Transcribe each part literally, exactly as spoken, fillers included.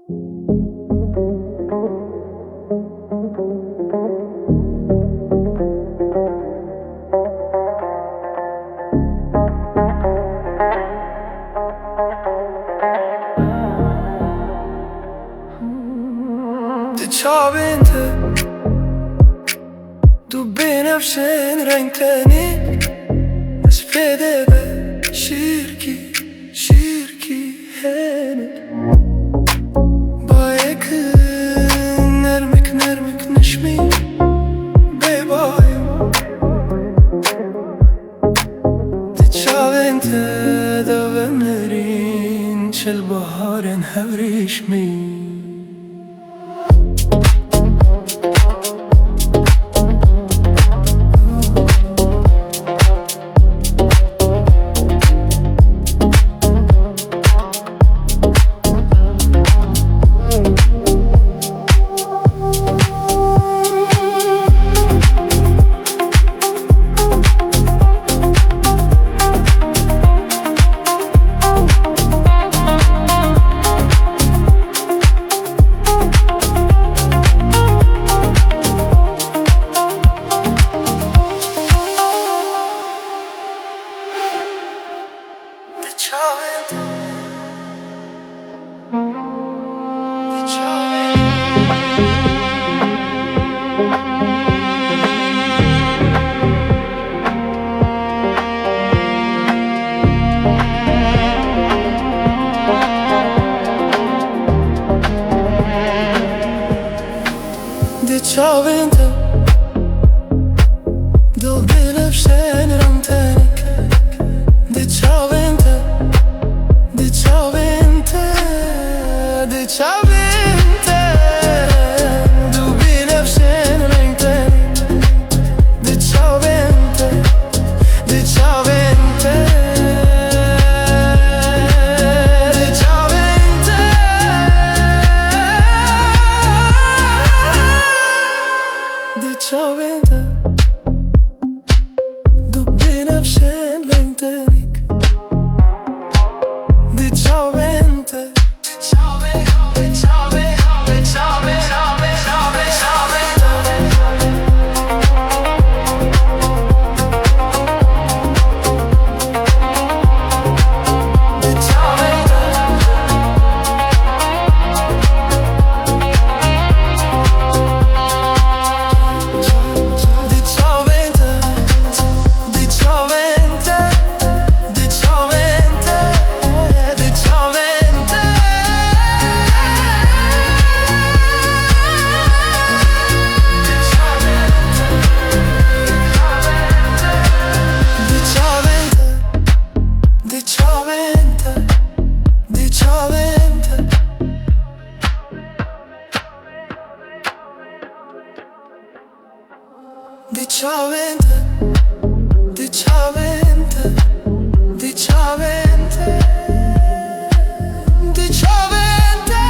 Di çavên te du binefşên reng tenê, ez pê de be şîrkî, şîrkî hene. Bayek nermik nermik nişmî bê bayo. Di çavên te de vemerîn çil baharên hevrîşmî. Di çavên te. Di çavên te. Di çavên te. Du binefşên reng tenê. Di çavên te. Di çavên te. Di çavên te. Du binefşên reng tenê. Di çavên te. Di çavên te. Di çavên te. Di çavên te. Du binefşên reng tenê. Di çavên te. Di çavên te, di çavên te, di çavên te, di çavên te. Di çavên te, di çavên te, di çavên te. Di çavên te, di çavên te, di çavên te, di çavên te. Di çavên te.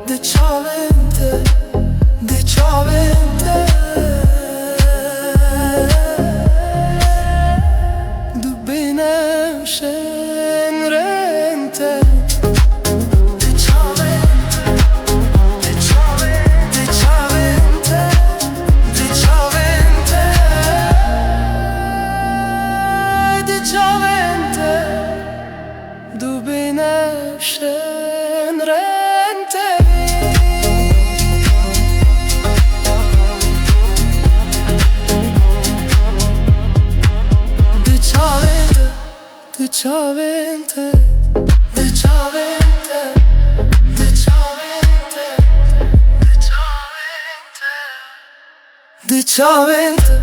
Di çavên te, di çavên te, du binefşên reng te. Di çavên te, di çavên, di çavên te, di çavên te, di çavên te. Du binefşên reng tenê. Di çavên te, di çavên te, di çavên te, di çavên te, di çavên te, di çavên te. Di çavên te,